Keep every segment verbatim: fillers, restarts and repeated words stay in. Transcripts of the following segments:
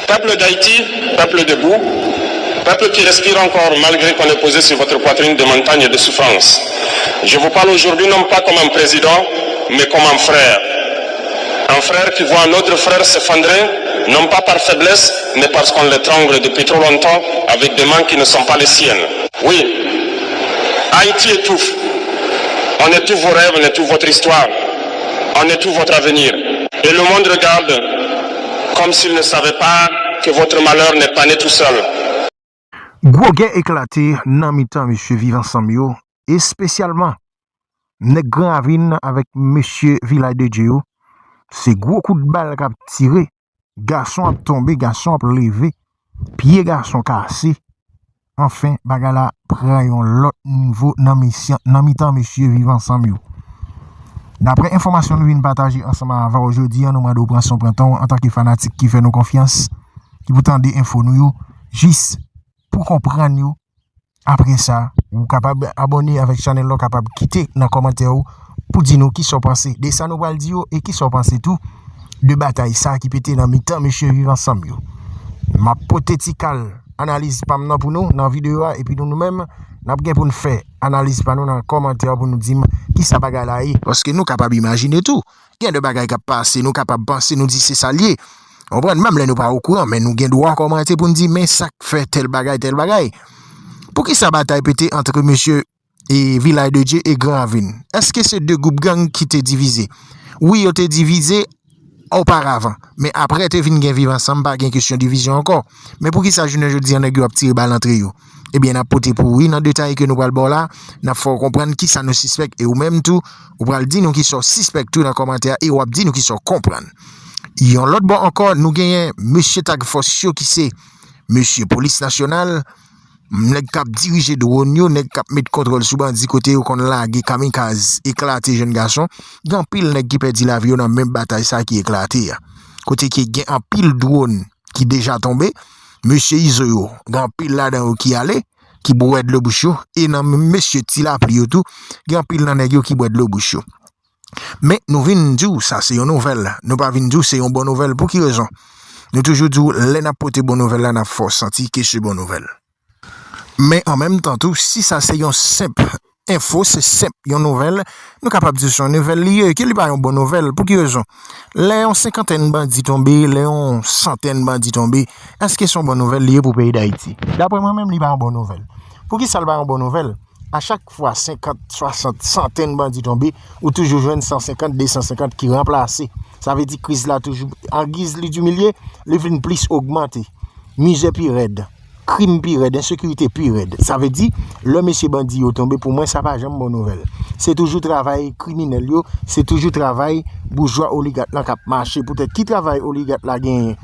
Peuple d'Haïti, peuple debout, peuple qui respire encore malgré qu'on est posé sur votre poitrine des montagnes de souffrance. Je vous parle aujourd'hui non pas comme un président, mais comme un frère. Un frère qui voit un autre frère s'effondrer, non pas par faiblesse, mais parce qu'on l'étrangle depuis trop longtemps avec des mains qui ne sont pas les siennes. Oui, Haïti étouffe. On étouffe vos rêves, on étouffe votre histoire, on étouffe votre avenir. Et le monde regarde comme s'il ne savait pas que votre malheur n'est pas né tout seul. Gwo gè eklate nan mitan mesye Viv Ansanm yo, espesyalman nèg Gran Ravin avèk mesye Vilaj de Dye yo. Se gwo kout bal k ap tire, gason ap tonbe, gason ap leve, pye gason kase. Anfen, bagay la pran yon lòt nivo nan misyon, nan mitan mesye Viv Ansanm yo. Daprè enfòmasyon nou vin pataje ansanm avè w jodi a, nou mande w pran san w pran tan w antanke fanatik ki fè nou konfyans, ki pou tande enfo nou yo, jis pou konprann yo. Apre sa, ou kapab abòne avèk chanèl la, w kapab kite nan kòmantè w pou di nou kisa w panse de sa nou pral di yo e kisa w panse tou de batay sa ki pete nan mitan mesye Viv Ansanm yo. M ap pote ti kal analiz pa m nan pou nou nan videyo a, epi nou, nou menm, n ap gen pou n fè analiz pa nou nan kòmantè pou nou di m kisa bagay la ye. Paske nou kapab imajine tou, gen de bagay k ap pase, nou kapab panse, nou di se sa l ye. Ou konprann? Menm lè nou pa okouran, men nou gen dwa kòmante pou n di, men sa k fè tèl bagay, tèl bagay. Poukisa batay pete ant mesye e Vilaj de Dye e Gran Ravin? Èske se de gwoup gang ki te divize? Wi, yo te divize oparavan, men apre te vin gen Viv Ansanm, pa gen kesyon divizyon ankò. Men poukisa jounen jodi a nèg yo ap tire bal antre yo? Ebyen, n ap pote pou ou wi nan detay ke nou pral ba w la, n ap fè w konprann kisa nou sispèk e ou menm tou, ou pral di nou kisa w sispèk tou nan kòmantè a e w ap di nou kisa w konprann. Yon lòt bò ankò, nou genyen mesye Tag Fòs yo ki se mesye Polis Nasyonal, nèg k ap dirije dwòn yo, nèg k ap met kontwòl sou bandi kote yo konn lage kamikaz, eklate jèn gason. Gen anpil nèg ki pèdi lavi yo nan menm batay sa ki eklate a. Kote ke gen anpil dwòn ki deja tonbe, mesye Izo yo, gen anpil ladan yo ki ale, ki bwè dlo bouch yo, e nan mesye Ti Lapli yo tou, gen anpil nan nèg yo ki bwè dlo bouch yo. Men nou vin di w sa se yon nouvèl, nou pa vin di w se yon bon nouvèl. Pou ki rezon? Nou toujou di w lè n ap pote bon nouvèl la, n ap fè w santi ke se bon nouvèl. Men an menm tan tou, si sa se yon senp enfo, se senp yon nouvèl, nou kapab di se yon nouvèl li ye, ke li pa yon bon nouvèl. Pou ki rezon? Lè yon senkantèn bandi tonbe, lè yon santèn bandi tonbe, èske se yon bon nouvèl li ye pou peyi Dayiti? Daprè mwen menm, li pa yon bon nouvèl. Poukisa l pa yon bon nouvèl? A chak fwa senkant, swasant, santèn bandi tonbe, ou toujou jwenn san senkant, de san senkant ki ranplase. Sa vle di kriz la toujou, an giz li dimilye, li vin plis ogmante. Mizè pi rèd, krim pi rèd, ensekirite pi rèd. Sa vle di, lè mesye bandi yo tonbe, pou mwen, sa pa janm bon nouvèl. Se toujou travay kriminèl yo, se toujou travay boujwa oligat lan k ap mache. Poutèt ki travay oligat la genyen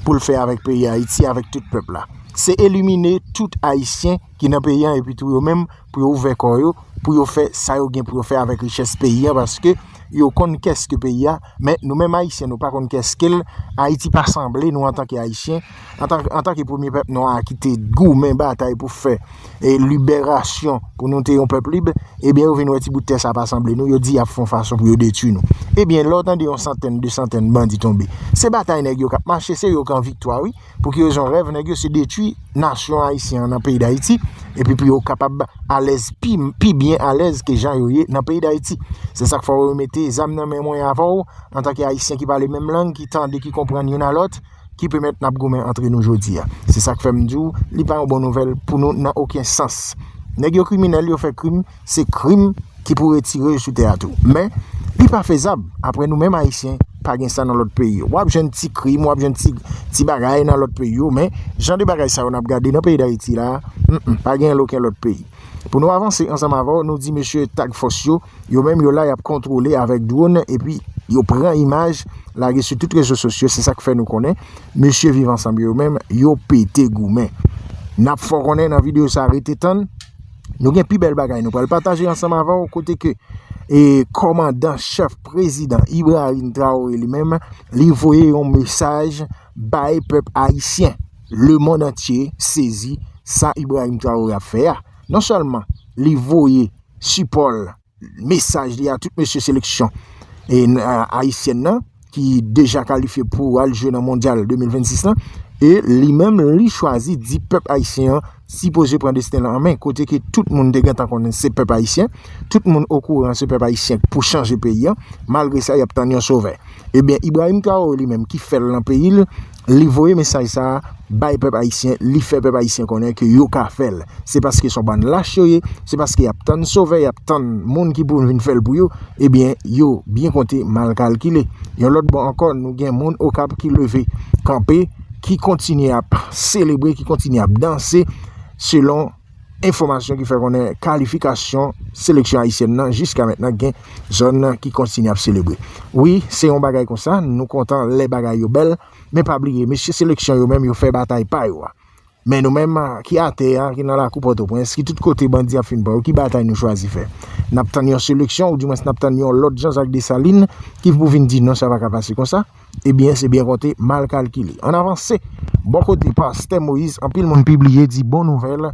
pou l fè avèk peyi Ayiti, avèk tout pèp la? Se elimine tout Ayisyen ki nan peyi an epi tou yo menm pou yo ouvè kò yo, pou yo fè sa yo gen pou yo fè avèk richès peyi an, paske yo konn kèske peyi a, men nou menm Ayisyen nou pa konn kèske l. Ayiti pa sanble nou antanke Ayisyen, antan, antanke premye pèp nwa a ki te goumen batay pou fè e liberasyon pou nou te yon pèp lib, ebyen yo vin wè ti bout tè sa pa sanble nou, yo di y ap fè yon fason pou yo detwi nou. Ebyen lè w tande yon santèn, de santèn bandi tonbe, se batay nèg yo k ap mache, se yo k an viktwa wi. Pou ki rezon? Rèv nèg yo se detwi nasyon ayisyen an nan peyi Dayiti, epi pou yo kapab alèz, pi, pi byen alèz ke jan yo ye nan peyi Dayiti. Se sa k fè w mete zam nan men mwen avè w, antanke Ayisyen ki pale menm lang, ki tande, ki konprann youn a lòt, ki pèmèt n ap goumen antre nou jodi a. Se sa k fè m di w, li pa yon bon nouvèl pou nou nan okenn sans. Nèg yo kriminèl, yo fè krim, se krim ki pou retire yo sou tè a tou. Men, li pa fezab. Apre nou menm Ayisyen, pa gen sa nan lòt peyi yo. W ap jwenn ti krim, w ap jwenn ti, ti bagay nan lòt peyi yo, men jan de bagay sa yo n ap gade nan peyi Dayiti la, mm, mm, pa gen okenn lòt peyi. Pou nou avanse ansanm avè w, nou di mesye Tag Fòs yo, yo menm yo la, y ap kontwole avèk dwòn, epi yo pran imaj, lage sou tout rezo sosyo, se sa k fè nou konnen mesye Viv Ansanm yo menm, yo pete goumen. N ap fè w konnen nan videyo sa, rete tann. Nou gen pi bèl bagay nou pral pataje ansanm avè w, kote ke e kòmandan chèf prezidan Ibrahim Traoré li menm, li voye yon mesaj bay pèp ayisyen. Lemonn antye sezi sa Ibrahim Traoré ap fè a. Non sèlman li voye sipò l, mesaj li a tout mesye seleksyon e, a, ayisyèn nan ki deja kalifye pou al jwe nan mondyal de mil vennsis lan, E li menm, li chwazi di pèp ayisyen an sipoze pran desten l an men, kote ke tout moun te gentan konnen se pèp ayisyen, tout moun okouran se pèp ayisyen k pou chanje peyi an, malgre sa, y ap tann yon sovè. Ebyen, Ibrahim Traoré li menm ki fè l nan peyi l, li voye mesaj sa a bay pèp ayisyen, li fè pèp ayisyen konnen ke yo ka fè l. Se paske se yon bann lach yo ye, se paske y ap tann sovè, y ap tann moun ki pou vin fè l pou yo, ebyen, yo byen konte mal kalkile. Yon lòt bò ankò, nou gen moun Okap ki leve kanpe, ki kontinye ap selebre, ki kontinye ap danse, selon enfòmasyon ki fè konnen kalifikasyon seleksyon ayisyèn nan, jiska mentnan gen zòn ki kontinye ap selebre. Wi, se yon bagay konsa, nou kontan lè bagay yo bèl, men pa bliye, mesye seleksyon yo menm, yo fè batay pa yo a. Men nou menm, a, ki atè a, ki nan lakou Pòtoprens, ki tout kote bandi ap fin pran yo, ki batay nou chwazi fè? N ap tann yon seleksyon, oudimwens n ap tann yon lòt Jean Jacques Dessalines ki pou vin di non, sa pa ka pase konsa? Ebyen, se byen konte, mal kalkile. Ann avanse. Bò kote Pastè Moïse, anpil moun pibliye di bon nouvèl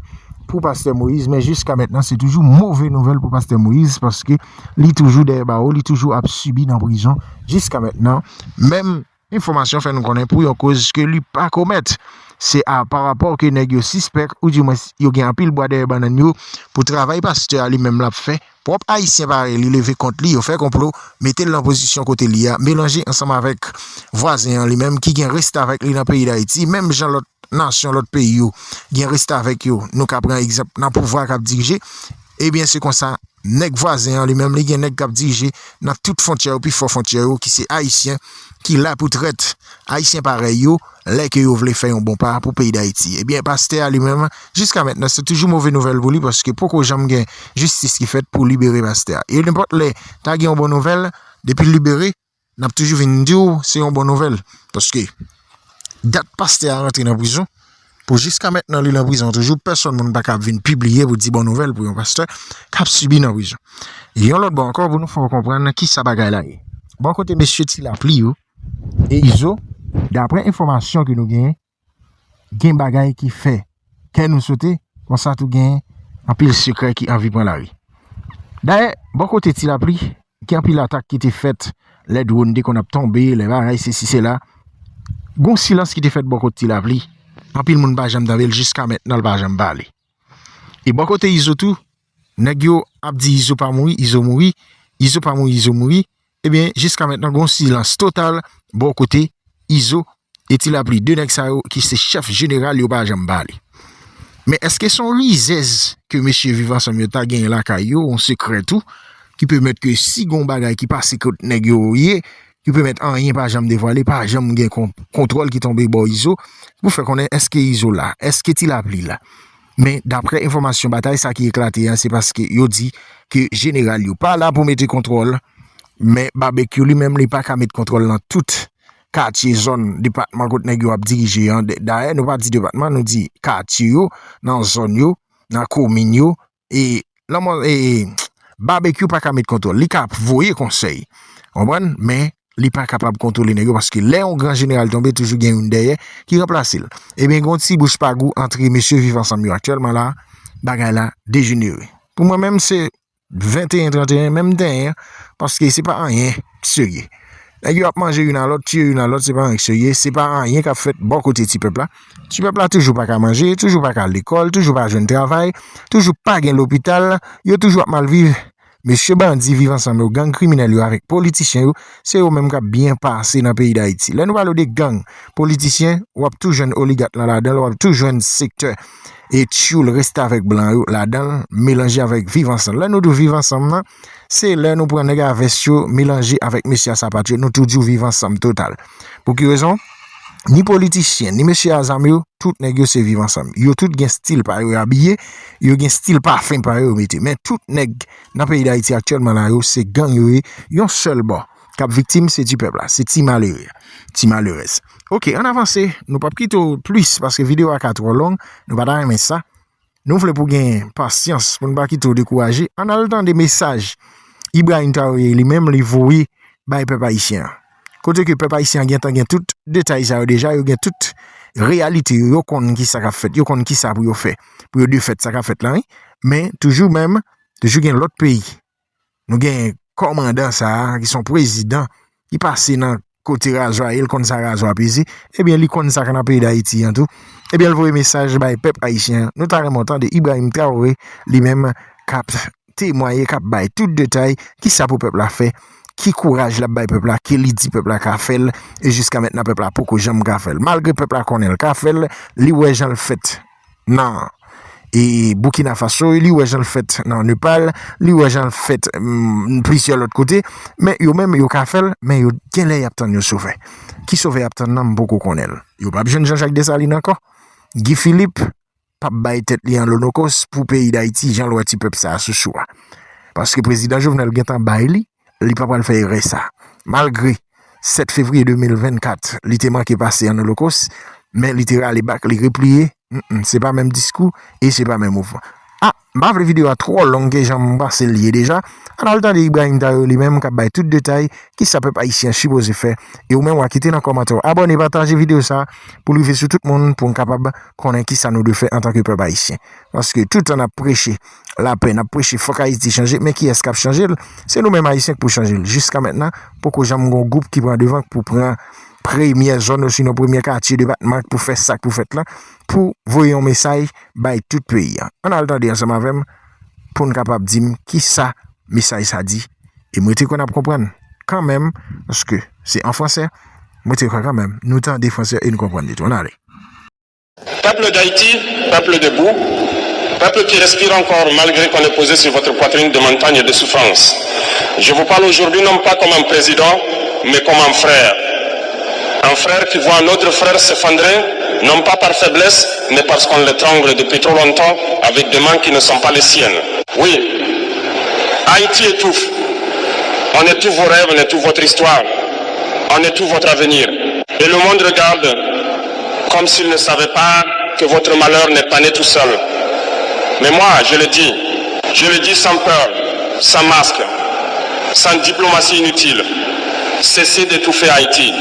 pou Pastè Moïse, men jiska mentnan, se toujou move nouvèl pou Pastè Moïse, paske li toujou dèyè bawo, li toujou ap sibi nan prizon jiska mentnan. Menm enfòmasyon fè nou konnen pou yon koz ke li pa komèt. Se a, pa rapò ke nèg yo sispèk, oudimwens yo gen anpil bwa dèyè bannann yo pou travay pastè a li menm l ap fè. Pwòp Ayisyen parèy li leve kont li, yo fè konplo, mete l nan pozisyon kote li a, melanje ansanm avèk vwazen an li menm ki gen restavèk li nan peyi Dayiti, menm jan lòt nasyon, lòt peyi yo gen restavèk yo. Nou ka pran egzanp nan pouvwa k ap dirije. Ebyen, se konsa, nèg vwazen an li menm, li gen nèg k ap dirije nan tout fwontyè yo, pi fò fwontyè yo, ki se Ayisyen, ki la pou trèt Ayisyen parèy yo, lè ke yo vle fè yon bon pa pou peyi Dayiti. Ebyen, pastè a li menm, jiska mentnan, se toujou move nouvèl pou li, paske poko janm gen jistis ki fèt pou libere pastè a. E nenpòt lè, ta gen yon bon nouvèl, depi l libere, n ap toujou vin di w se yon bon nouvèl. Paske dat pastè a rantre nan prizon, pou jiska mentnan li nan prizon toujou, pèsonn moun pa ka ap vin pibliye pou di bon nouvèl pou yon pastè k ap sibi nan prizon. Yon lòt bò ankò, pou nou fè w konprann kisa bagay la ye. Bò kote mesye Ti Lapli yo e Izo, daprè enfòmasyon ke nou genyen, gen bagay ki fè kè nou sote, konsa tou gen anpil sekrè ki anvi pran lari. Dayè, bò kote Ti Lapli, gen anpil atak ki te fèt, lè dwòn te konn ap tonbe, lè bagay sesi sela. Gon silans ki te fèt bò kote Ti Lapli. Anpil moun pa janm tande l, jiska mentnan l pa janm pale. E bò kote Izo tou, nèg yo ap di Izo pa mouri, Izo mouri, Izo pa mouri, Izo mouri. Ebyen, jiska mentnan, gon silans total bò kote Izo e Ti Lapli. De nèg sa yo ki se chèf jeneral yo pa janm pale. Men èske se yon rizèz ke mesye Viv Ansanm yo ta genyen lakay yo, yon sekrè tou, ki pèmèt ke si gon bagay ki pase kot nèg yo ye, ki pèmèt anyen pa janm devwale, pa janm gen kon-, kontwòl ki tonbe bò Izo, pou fè konnen èske Izo la, èske Ti Lapli la. Men daprè enfòmasyon batay sa ki eklate an, se paske yo di ke jeneral yo pa la pou mete kontwòl, men Babekyou li menm li pa ka met kontwòl nan tout katye, zòn, depatman kot nèg yo ap dirije an. D-, dayè, nou pa di depatman, nou di katye yo, nan zòn yo, nan komin yo. E lanmò, e Babekyou pa ka met kontwòl. Li ka voye konsèy. Konprann? Men li pa kapab kontwole nèg yo, paske lè yon gran jeneral tonbe, toujou gen youn dèyè ki ranplase l. Ebyen, gen yon ti bouch pa gou ant mesye Viv Ansanm yo aktyèlman la, bagay la dejenere. Pou mwen menm, se venteyen tranteyen, menm tenyen, paske se pa anyen serye. Nèg yo ap manje youn a lòt, tiye youn a lòt, se pa anyen serye, se pa anyen k ap fèt bò kote ti pèp la. Ti pèp la toujou pa ka manje, toujou pa ka al lekòl, toujou pa jwenn travay, toujou pa gen lopital, yo toujou ap mal viv. Mesye bandi Viv Ansanm yo, gang kriminèl yo avèk politisyen yo, se yo menm k ap byen pase nan peyi Dayiti. Lè nou pale w de gang, politisyen, w ap tou jwenn oligak lan ladan l, w ap tou jwenn sektè e tchoul restavèk blan yo ladan l, melanje avèk Viv Ansanm. Lè nou di w Viv Ansanm nan, se lè nou pran nèg a vès yo, melanje avèk mesye a sapat yo, nou tou di w Viv Ansanm total. Pou ki rezon? Ni politisyen, ni mesye a zam yo, tout nèg yo se Viv Ansanm. Yo tout gen stil pa yo, yo abiye, yo gen stil pafen pa yo, yo mete. Men tout nèg nan peyi Dayiti aktyèlman la yo, se gang yo ye, yon sèl bò k ap viktim, se ti pèp la, se ti malere, ti malerèz. Oke, ann avanse, nou p ap kite w plis, paske videyo a ka twò long, nou pa ta renmen sa. Nou vle pou gen pasyans, pou n pa kite w dekouraje. Ann al tande mesaj Ibrahim Traoré li menm li voye bay pèp ayisyen an. Kote ke pèp ayisyen an gentan gen tout detay sa yo deja, yo gen tout reyalite yo, yo konn kisa k ap fèt, yo konn kisa pou yo fè, pou yo defèt sa k ap fèt la, wi. Men toujou menm, toujou gen lòt peyi. Nou gen kòmandan sa a, ki se yon prezidan, ki pase nan kote razwa ye, l konn sa razwa peze, ebyen, li konn sa k nan peyi Dayiti an tou. Ebyen, l voye mesaj bay pèp ayisyen an. Nou ta renmen tande Ibrahim Traoré, li menm, k ap temwaye, k ap bay tout detay, kisa pou pèp la fè, ki kouraj l ap bay pèp la, ke li di pèp la ka fè l, e jiska mentnan pèp la poko janm ka fè l. Malgre pèp la konnen l ka fè l, li wè jan l fèt nan e Burkina Faso, li wè jan l fèt nan Nepal, li wè jan l fèt, mm, plizyè lòt kote, men yo menm yo ka fè l, men yo genlè y ap tann yon sovè. Ki sovè y ap tann nan, m poko konnen l. Yo p ap jwenn Jean-Jacques Dessalines ankò. Guy Philippe p ap bay tèt li an lonokos pou peyi Dayiti, jan l wè ti pèp sa a sou chou a. Paske prezidan Jovenel gentan bay li, li pa pral fè erè sa. Malgre sèt fevriye de mil vennkat, li te manke pase an olokos, men li te rale bak, li repliye. Mm, mm, se pa menm diskou e se pa menm mouvman. A, m pa vle videyo a twò long ke jan m panse l ye deja. Ann al tande Ibrahim Traoré li menm k ap bay tout detay kisa pèp ayisyen an sipoze fè. E ou menm w a kite nan kòmantè w, abòne, pataje videyo sa a pou l rive sou tout moun, pou n kapab konnen kisa nou dwe fè antanke pèp ayisyen. Paske toutan n ap preche lapè, n ap preche fòk Ayiti chanje, men kiyès k ap chanje l? Se nou menm ayisyen k pou chanje l. Jiska mentnan, poko janm gen yon gwoup ki pran devan pou pran premyè zòn osinon premyè katye depatman k pou fè sa k pou fèt la, pou voye yon mesaj bay tout peyi a. Ann al tande ansanm avè m pou n kapab di m kisa mesaj sa di. E m rete kwè n ap konprann kanmenm, paske se an fransè, m rete kwè kanmenm nou tande fransè e n konprann li tou. Ann ale. Peuple d'Haïti, peuple debout, peuple qui respire encore malgré qu'on est posé sur votre poitrine de montagnes de souffrance. Je vous parle aujourd'hui non pas comme un président, mais comme un frère. Un frère qui voit un autre frère s'effondrer, non pas par faiblesse, mais parce qu'on l'étrangle depuis trop longtemps avec des mains qui ne sont pas les siennes. Oui, Haïti étouffe. On étouffe vos rêves, on étouffe votre histoire, on étouffe votre avenir. Et le monde regarde comme s'il ne savait pas que votre malheur n'est pas né tout seul. Mais moi, je le dis, je le dis sans peur, sans masque, sans diplomatie inutile. Cessez d'étouffer Haïti.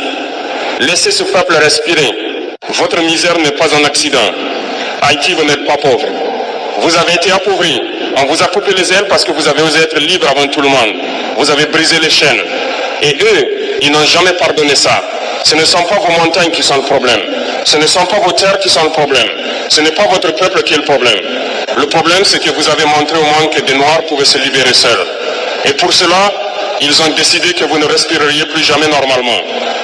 Laissez ce peuple respirer. Votre misère n'est pas un accident. Haïti, vous n'êtes pas pauvre. Vous avez été appauvri. On vous a coupé les ailes parce que vous avez osé être libre avant tout le monde. Vous avez brisé les chaînes. Et eux, ils n'ont jamais pardonné ça. Ce ne sont pas vos montagnes qui sont le problème. Ce ne sont pas vos terres qui sont le problème. Ce n'est pas votre peuple qui est le problème. Le problème, c'est que vous avez montré au monde que des Noirs pouvaient se libérer seuls. Et pour cela, ils ont décidé que vous ne respireriez plus jamais normalement.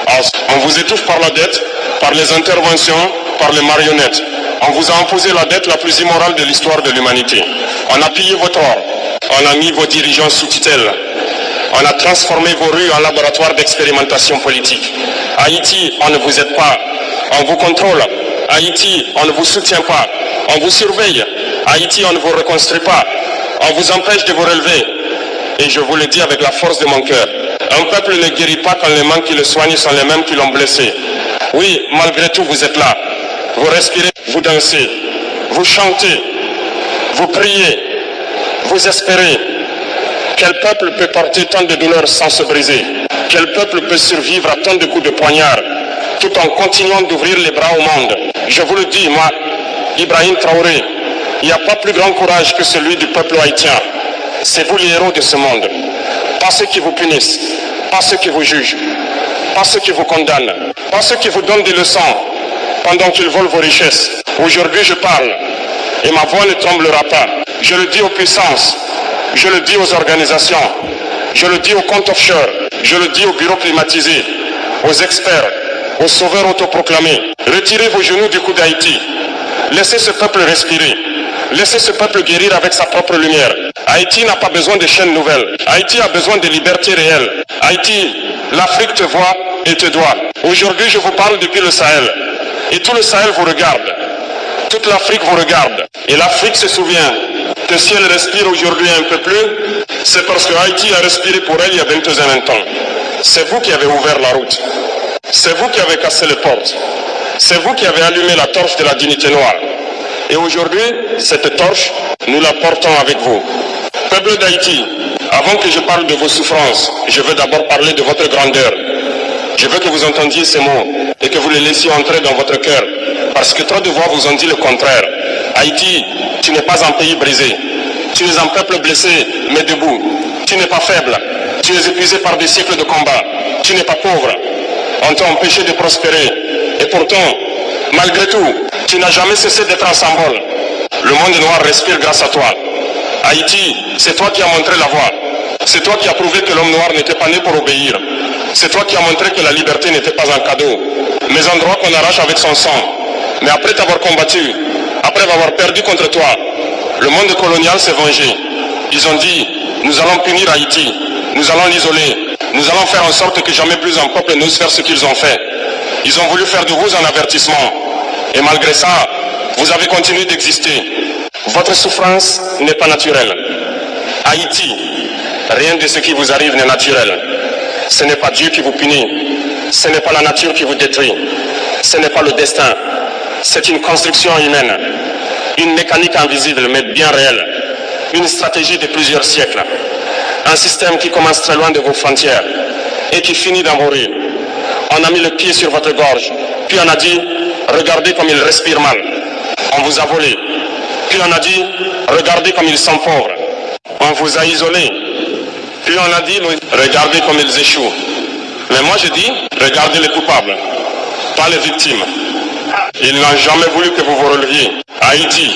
Alors, on vous étouffe par la dette, par les interventions, par les marionnettes. On vous a imposé la dette la plus immorale de l'histoire de l'humanité. On a pillé votre or. On a mis vos dirigeants sous tutelle. On a transformé vos rues en laboratoire d'expérimentation politique. Haïti, on ne vous aide pas. On vous contrôle. Haïti, on ne vous soutient pas. On vous surveille. Haïti, on ne vous reconstruit pas. On vous empêche de vous relever. Et je vous le dis avec la force de mon cœur. Un peuple ne guérit pas quand les mains qui le soignent sont les mêmes qui l'ont blessé. Oui, malgré tout, vous êtes là. Vous respirez, vous dansez, vous chantez, vous priez, vous espérez. Quel peuple peut porter tant de douleurs sans se briser? Quel peuple peut survivre à tant de coups de poignard tout en continuant d'ouvrir les bras au monde? Je vous le dis, moi, Ibrahim Traoré, il n'y a pas plus grand courage que celui du peuple haïtien. C'est vous les héros de ce monde. Pas ceux qui vous punissent, pas ceux qui vous jugent, pas ceux qui vous condamnent, pas ceux qui vous donnent des leçons pendant qu'ils volent vos richesses. Aujourd'hui, je parle et ma voix ne tremblera pas. Je le dis aux puissances, je le dis aux organisations, je le dis aux comptes offshore, je le dis aux bureaux climatisés, aux experts, aux sauveurs autoproclamés. Retirez vos genoux du cou d'Haïti. Laissez ce peuple respirer. Laissez ce peuple guérir avec sa propre lumière. Haïti n'a pas besoin de chaînes nouvelles. Haïti a besoin de liberté réelle. Haïti, l'Afrique te voit et te doit. Aujourd'hui, je vous parle depuis le Sahel. Et tout le Sahel vous regarde. Toute l'Afrique vous regarde. Et l'Afrique se souvient que si elle respire aujourd'hui un peu plus, c'est parce que Haïti a respiré pour elle il y a vingt ans. C'est vous qui avez ouvert la route. C'est vous qui avez cassé les portes. C'est vous qui avez allumé la torche de la dignité noire. Et aujourd'hui, cette torche, nous la portons avec vous. Peuple d'Haïti, avant que je parle de vos souffrances, je veux d'abord parler de votre grandeur. Je veux que vous entendiez ces mots et que vous les laissiez entrer dans votre cœur. Parce que trop de voix vous ont dit le contraire. Haïti, tu n'es pas un pays brisé. Tu es un peuple blessé, mais debout. Tu n'es pas faible. Tu es épuisé par des siècles de combats. Tu n'es pas pauvre. On t'a empêché de prospérer. Et pourtant, malgré tout, tu n'as jamais cessé d'être un symbole. Le monde noir respire grâce à toi. Haïti, c'est toi qui as montré la voie. C'est toi qui as prouvé que l'homme noir n'était pas né pour obéir. C'est toi qui as montré que la liberté n'était pas un cadeau, mais un droit qu'on arrache avec son sang. Mais après t'avoir combattu, après avoir perdu contre toi, le monde colonial s'est vengé. Ils ont dit, nous allons punir Haïti, nous allons l'isoler, nous allons faire en sorte que jamais plus un peuple n'ose faire ce qu'ils ont fait. Ils ont voulu faire de vous un avertissement. Et malgré ça, vous avez continué d'exister. Votre souffrance n'est pas naturelle. Haïti, rien de ce qui vous arrive n'est naturel. Ce n'est pas Dieu qui vous punit. Ce n'est pas la nature qui vous détruit. Ce n'est pas le destin. C'est une construction humaine, une mécanique invisible mais bien réelle, une stratégie de plusieurs siècles, un système qui commence très loin de vos frontières et qui finit dans vos rues. On a mis le pied sur votre gorge, puis on a dit, regardez comme il respire mal. On vous a volé, puis on a dit, regardez comme ils sont pauvres. On vous a isolé, puis on a dit, regardez comme ils échouent. Mais moi je dis, regardez les coupables, pas les victimes. Ils n'ont jamais voulu que vous vous releviez. Haïti,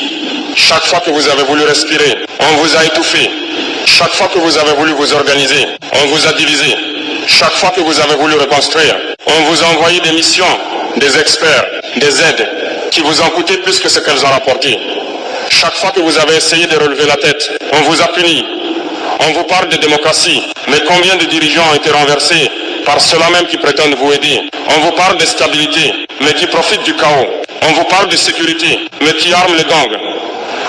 chaque fois que vous avez voulu respirer, on vous a étouffé. Chaque fois que vous avez voulu vous organiser, on vous a divisé. Chaque fois que vous avez voulu reconstruire, on vous a envoyé des missions, des experts, des aides qui vous ont coûté plus que ce qu'elles ont rapporté. Chaque fois que vous avez essayé de relever la tête, on vous a puni. On vous parle de démocratie, mais combien de dirigeants ont été renversés par ceux-là même qui prétendent vous aider? On vous parle de stabilité, mais qui profitent du chaos. On vous parle de sécurité, mais qui arment les gangs.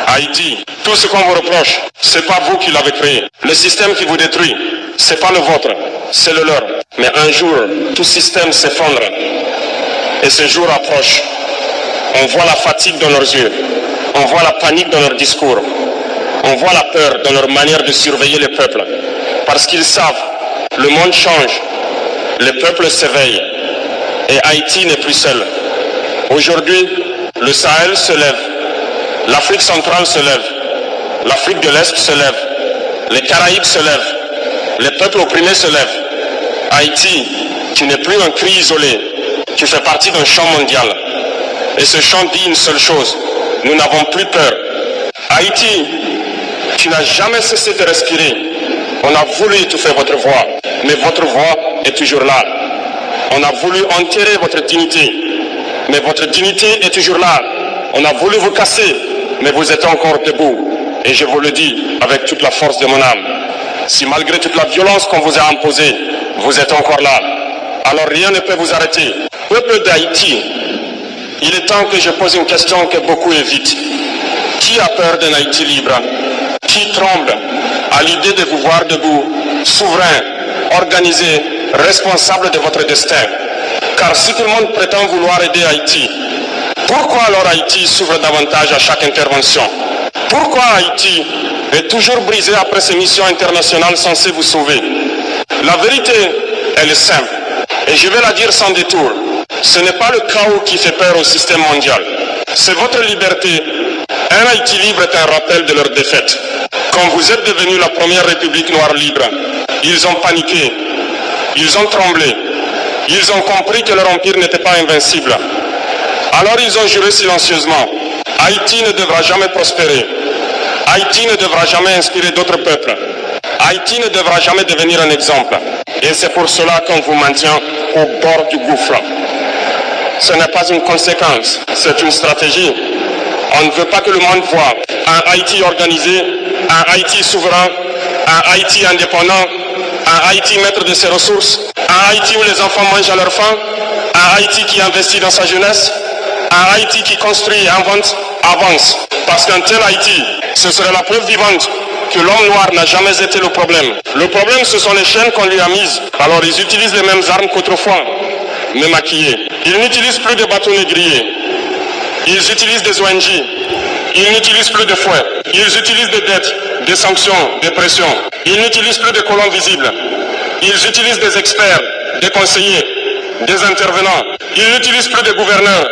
Haïti, tout ce qu'on vous reproche, c'est pas vous qui l'avez créé. Le système qui vous détruit, c'est pas le vôtre, c'est le leur. Mais un jour, tout système s'effondre. Et ce jour approche. On voit la fatigue dans leurs yeux. On voit la panique dans leur discours. On voit la peur dans leur manière de surveiller le peuple. Parce qu'ils savent, le monde change. Le peuple s'éveille. Et Haïti n'est plus seul. Aujourd'hui, le Sahel se lève. L'Afrique centrale se lève. L'Afrique de l'Est se lève. Les Caraïbes se lèvent. Les peuples opprimés se lèvent. Haïti, tu n'es plus un cri isolé. Tu fais partie d'un chant mondial. Et ce chant dit une seule chose. Nous n'avons plus peur. Haïti, tu n'as jamais cessé de respirer. On a voulu étouffer votre voix, mais votre voix est toujours là. On a voulu enterrer votre dignité, mais votre dignité est toujours là. On a voulu vous casser, mais vous êtes encore debout. Et je vous le dis avec toute la force de mon âme. Si malgré toute la violence qu'on vous a imposée, vous êtes encore là, alors rien ne peut vous arrêter. Peuple d'Haïti, il est temps que je pose une question que beaucoup évitent. Qui a peur d'un Haïti libre? Qui tremble à l'idée de vous voir debout, souverain, organisé, responsable de votre destin? Car si tout le monde prétend vouloir aider Haïti, pourquoi alors Haïti souffre davantage à chaque intervention? Pourquoi Haïti est toujours brisé après ces missions internationales censées vous sauver? La vérité, elle est simple, et je vais la dire sans détour. Ce n'est pas le chaos qui fait peur au système mondial. C'est votre liberté. Un Haïti libre est un rappel de leur défaite. Quand vous êtes devenue la première république noire libre, ils ont paniqué. Ils ont tremblé. Ils ont compris que leur empire n'était pas invincible. Alors ils ont juré silencieusement. Haïti ne devra jamais prospérer. Haïti ne devra jamais inspirer d'autres peuples. Haïti ne devra jamais devenir un exemple. Et c'est pour cela qu'on vous maintient au bord du gouffre. Ce n'est pas une conséquence, c'est une stratégie. On ne veut pas que le monde voie un Haïti organisé, un Haïti souverain, un Haïti indépendant, un Haïti maître de ses ressources, un Haïti où les enfants mangent à leur faim, un Haïti qui investit dans sa jeunesse, un Haïti qui construit et invente, avance. Parce qu'un tel Haïti, ce serait la preuve vivante que l'homme noir n'a jamais été le problème. Le problème, ce sont les chaînes qu'on lui a mises. Alors, ils utilisent les mêmes armes qu'autrefois. Mais maquillées. Ils n'utilisent plus de bateaux négriers. Ils utilisent des O N G. Ils n'utilisent plus de fouet. Ils utilisent des dettes, des sanctions, des pressions. Ils n'utilisent plus de colons visibles. Ils utilisent des experts, des conseillers, des intervenants. Ils n'utilisent plus de gouverneurs.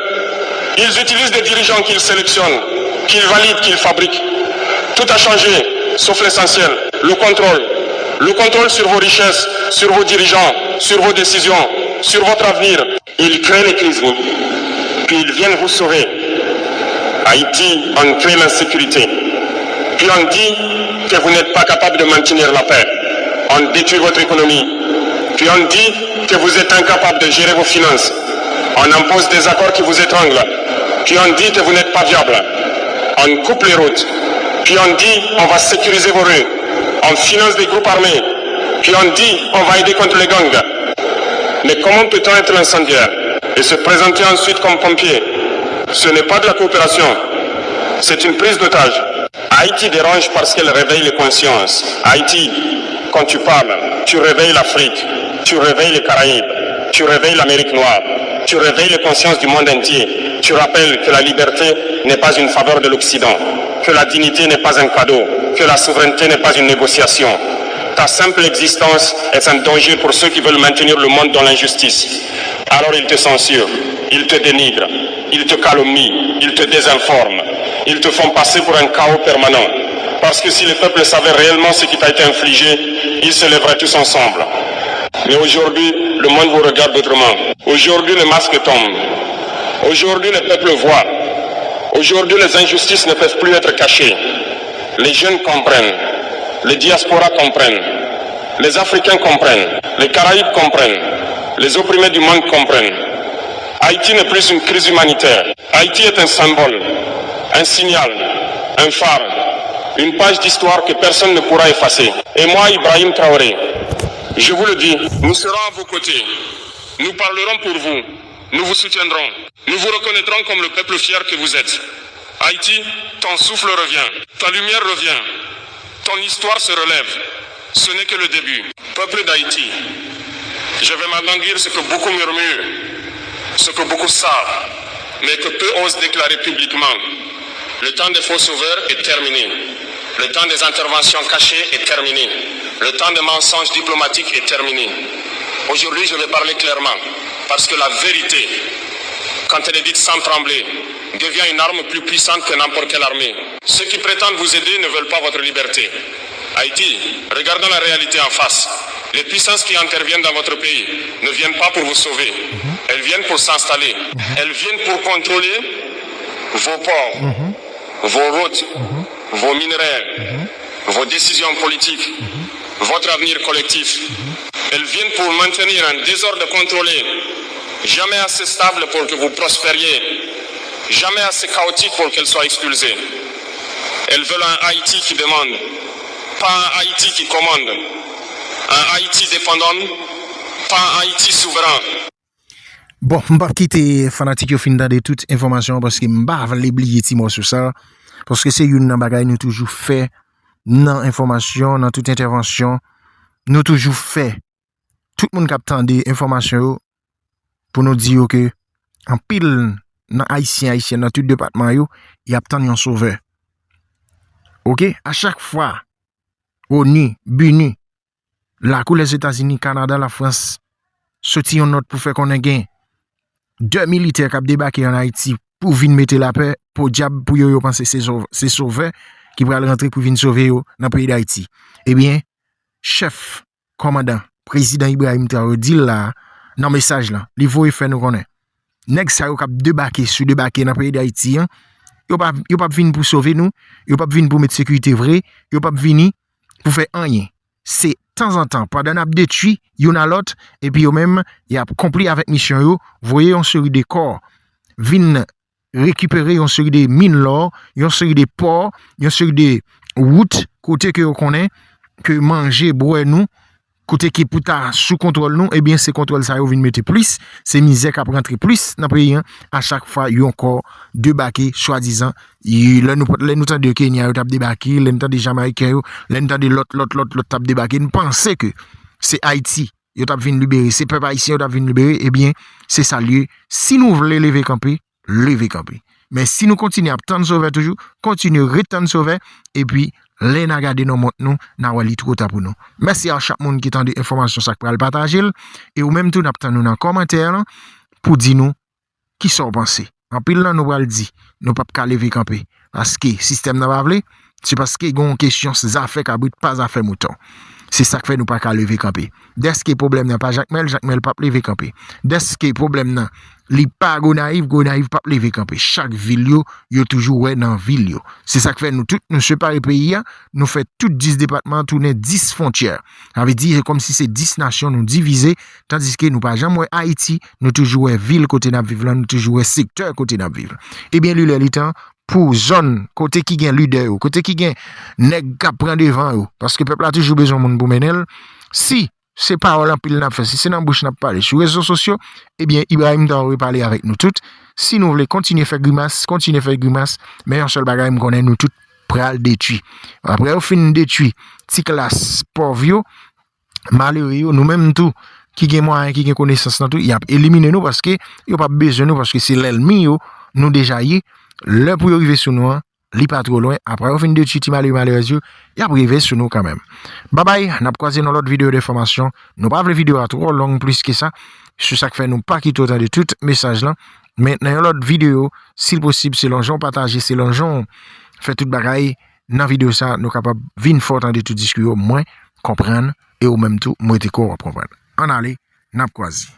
Ils utilisent des dirigeants qu'ils sélectionnent, qu'ils valident, qu'ils fabriquent. Tout a changé, sauf l'essentiel, le contrôle. Le contrôle sur vos richesses, sur vos dirigeants, sur vos décisions. sur votre avenir. Ils créent les crises, puis ils viennent vous sauver. Haïti, on crée l'insécurité. Puis on dit que vous n'êtes pas capable de maintenir la paix. On détruit votre économie. Puis on dit que vous êtes incapable de gérer vos finances. On impose des accords qui vous étranglent. Puis on dit que vous n'êtes pas viable. On coupe les routes. Puis on dit, on va sécuriser vos rues. On finance des groupes armés. Puis on dit, on va aider contre les gangs. Mais comment peut-on être incendiaire et se présenter ensuite comme pompier ? Ce n'est pas de la coopération, c'est une prise d'otage. Haïti dérange parce qu'elle réveille les consciences. Haïti, quand tu parles, tu réveilles l'Afrique, tu réveilles les Caraïbes, tu réveilles l'Amérique noire, tu réveilles les consciences du monde entier. Tu rappelles que la liberté n'est pas une faveur de l'Occident, que la dignité n'est pas un cadeau, que la souveraineté n'est pas une négociation. Ta simple existence est un danger pour ceux qui veulent maintenir le monde dans l'injustice. Alors ils te censurent, ils te dénigrent, ils te calomnient, ils te désinforment, ils te font passer pour un chaos permanent. Parce que si les peuples savaient réellement ce qui t'a été infligé, ils se lèveraient tous ensemble. Mais aujourd'hui, le monde vous regarde autrement. Aujourd'hui, les masques tombent. Aujourd'hui, les peuples voient. Aujourd'hui, les injustices ne peuvent plus être cachées. Les jeunes comprennent. Les diasporas comprennent. Les Africains comprennent. Les Caraïbes comprennent. Les opprimés du monde comprennent. Haïti n'est plus une crise humanitaire. Haïti est un symbole, un signal, un phare, une page d'histoire que personne ne pourra effacer. Et moi, Ibrahim Traoré, je vous le dis, nous serons à vos côtés. Nous parlerons pour vous. Nous vous soutiendrons. Nous vous reconnaîtrons comme le peuple fier que vous êtes. Haïti, ton souffle revient. Ta lumière revient. Ton histoire se relève. Ce n'est que le début. Peuple d'Haïti, je vais m'alanguir ce que beaucoup murmurent, ce que beaucoup savent, mais que peu osent déclarer publiquement. Le temps des faux sauveurs est terminé. Le temps des interventions cachées est terminé. Le temps des mensonges diplomatiques est terminé. Aujourd'hui, je vais parler clairement, parce que la vérité, quand elle est dite sans trembler, devient une arme plus puissante que n'importe quelle armée. Ceux qui prétendent vous aider ne veulent pas votre liberté. Haïti, regardons la réalité en face. Les puissances qui interviennent dans votre pays ne viennent pas pour vous sauver. Elles viennent pour s'installer. Elles viennent pour contrôler vos ports, vos routes, vos minerais, vos décisions politiques, votre avenir collectif. Elles viennent pour maintenir un désordre contrôlé, jamais assez stable pour que vous prospériez, jamais assez chaotique pour qu'elle soit expulsée. Elles veulent un Haïti qui demande, pas un Haïti qui commande. Un Haïti dépendant, pas un Haïti souverain. Bon, m p ap kite fanatik yo fin tande tout enfòmasyon an, paske m pa vle bliye ti mòso sa, paske se youn nan bagay nou toujou fè nan enfòmasyon, nan tout entèvansyon, nou toujou fè tout moun k ap tande enfòmasyon yo pou nou di yo ke anpil nan Ayisyen, Ayisyèn nan tout depatman yo, y ap tann yon sovè. Oke, a chak fwa ONU, BINUH, Lakou Lèzetazini, Kanada, Lafrans soti yon nòt pou fè konnen gen de militè k ap debake ann Ayiti pou vin mete lapè, podyab pou yo, yo panse se sovè ki pral rantre pou vin sove yo nan peyi Dayiti. Ebyen, chèf kòmandan, prezidan Ibrahim Traoré di l la a, nan mesaj lan, li voye fè nou konnen nèg sa yo k ap debake sou debake nan peyi Dayiti an, yo p ap, yo p ap vin pou sove nou, yo p ap vin pou met sekirite vre, yo p ap vini pou fè anyen. Se tanzantan, pandan n ap detwi youn a lòt, epi yo menm, y ap konpli avèk misyon yo, voye yon seri de kò vin rekipere yon seri de min lò, yon seri de pò, yon seri de wout, kote ke yo konnen ke manje, bwè nou, kote ki pou ta sou kontwòl nou, ebyen, se kontwòl sa yo vin mete plis, se mizè k ap rantre plis nan peyi an, a chak fwa yon kò debake, swadizan, lè nou, lè nou tande Kenya yo t ap debake, lè nou tande Jamayiken yo, lè nou tande lòt, lòt, lòt, lòt t ap debake, nou panse ke se Ayiti yo t ap vin libere, se pèp ayisyen yo t ap vin libere, ebyen, se sa l ye. Si nou vle leve kanpe, leve kanpe. Men si nou kontinye ap tann sovè toujou, kontinye ret tann sovè, epi lè n a gade nan mont nou, n a wè li twò ta pou nou. Mèsi a chak moun ki tande enfòmasyon sa k pral pataje l, e ou menm tou n ap tann ou nan kòmantè lan pou di nou kisa w panse. Anpil nan nou pral di, nou p ap ka leve kanpe, paske sistèm nan pa vle, Se paske gen yon kesyon zafè kabrit pa zafè mouton. Se sa k fè nou pa ka leve kanpe. Dèske pwoblèm nan pa Jakmèl, Jakmèl p ap leve kanpe. Dèske pwoblèm nan li pa Gonayiv, Gonayiv p ap leve kanpe. Chak vil yo, yo toujou wè nan vil yo. Se sa k fè nou tout, nou separe peyi a, nou fè tout dis depatman an tounen dis fwontyè. Sa vle di, se kòmsi se dis nasyon nou divize, tandiske nou pa janm wè Ayiti, nou toujou wè vil kote n ap viv lan, nou toujou wè sektè kote n ap viv. Ebyen, li lè li tan pou zòn kote ki gen lidè yo, kote ki gen nèg k ap pran devan yo, paske pèp la toujou bezwen moun pou mennen l. Si se pawòl anpil n ap fè, si se nan bouch n ap pale sou rezo sosyo, ebyen, Ibrahim Traoré pale avèk nou tout. Si nou vle kontinye fè grimas, kontinye fè grimas, men yon sèl bagay m konnen nou tout pral detwi. Apre yo fin detwi ti klas pòv yo, malere yo, nou menm tou, ki gen mwayen, ki gen konesans lan tou, y ap elimine nou paske yo p ap bezwen nou, paske se lènmi yo nou deja ye. Lè pou yo rive sou nou an, li pa twò lwen. Apre yo fin detwi ti malere malerèz yo, y ap rive sou nou kanmenm. Babay, n ap kwaze nan lòt videyo de enfòmasyon. Nou pa vle videyo a twò long plis ke sa. Se sa k fè nou pa kite w tande tout mesaj lan. Men nan yon lòt videyo, si l posib, selon jan w pataje, selon jan w fè tout bagay, nan videyo sa, nou kapab vin fè w tande tout diskou yo, mwen konprann, e ou menm tou, m rete kwè w ap konprann. Ann ale, n ap kwaze.